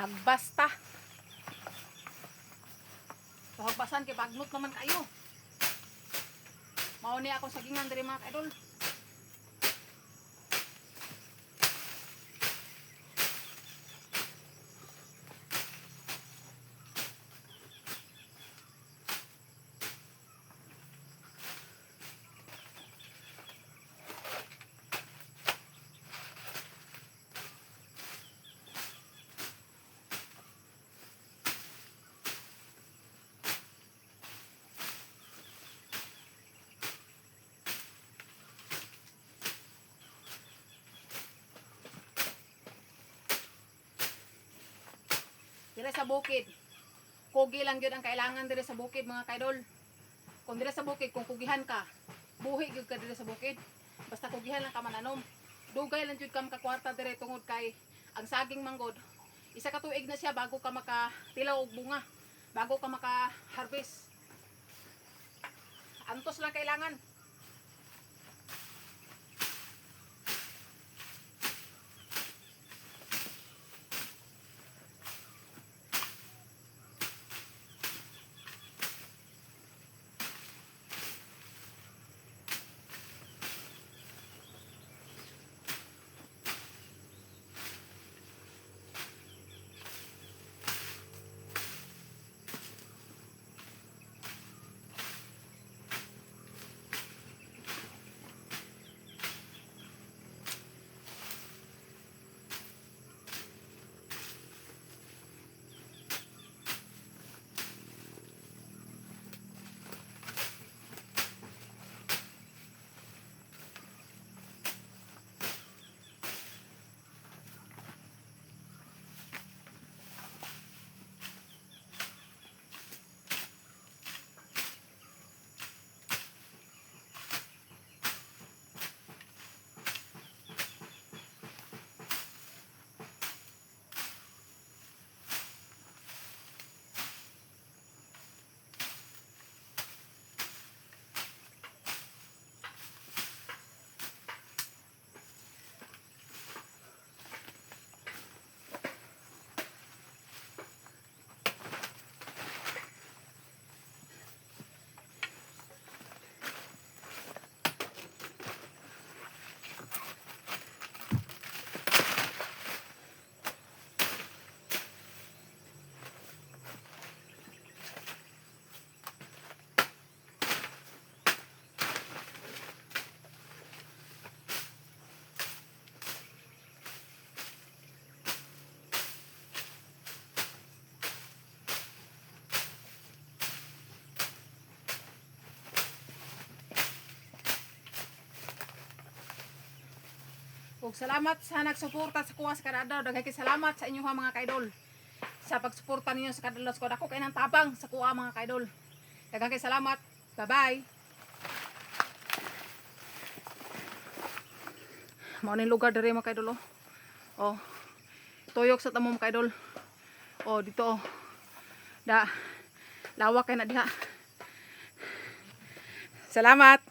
Hagbas ta. So hagbasan kay bagnot naman kayo. Mao ni ako sagingan diri, mga kaidol. Dire sa bukid. Kugi lang gyud ang kailangan dire sa bukid, mga kaidol. Kung dire sa bukid, kung kugihan ka, buhi gyud ka dire sa bukid. Basta kugihan lang ka mananom. Dugay lang gyud ka makakwarta dire tungod kay ang saging manggod, isa ka tuig na siya bago ka makatilaw og bunga, bago ka maka-harvest. Antos lang kailangan. Ug salamat sa nagsuporta sa kuha sa kada. Daghan kay salamat sa inyo ha, mga kaidol. Sa pagsuporta ninyo sa kada ko, dako kay nang tabang sa kuha, mga kaidol. Daghan kay salamat. Bye-bye. Mao ning lugar diri, mga kaidol, oh. Oh. Tuyok sa tamo, mga kaidol. Oh, dito oh. Da. Lawak kay na diha. Salamat.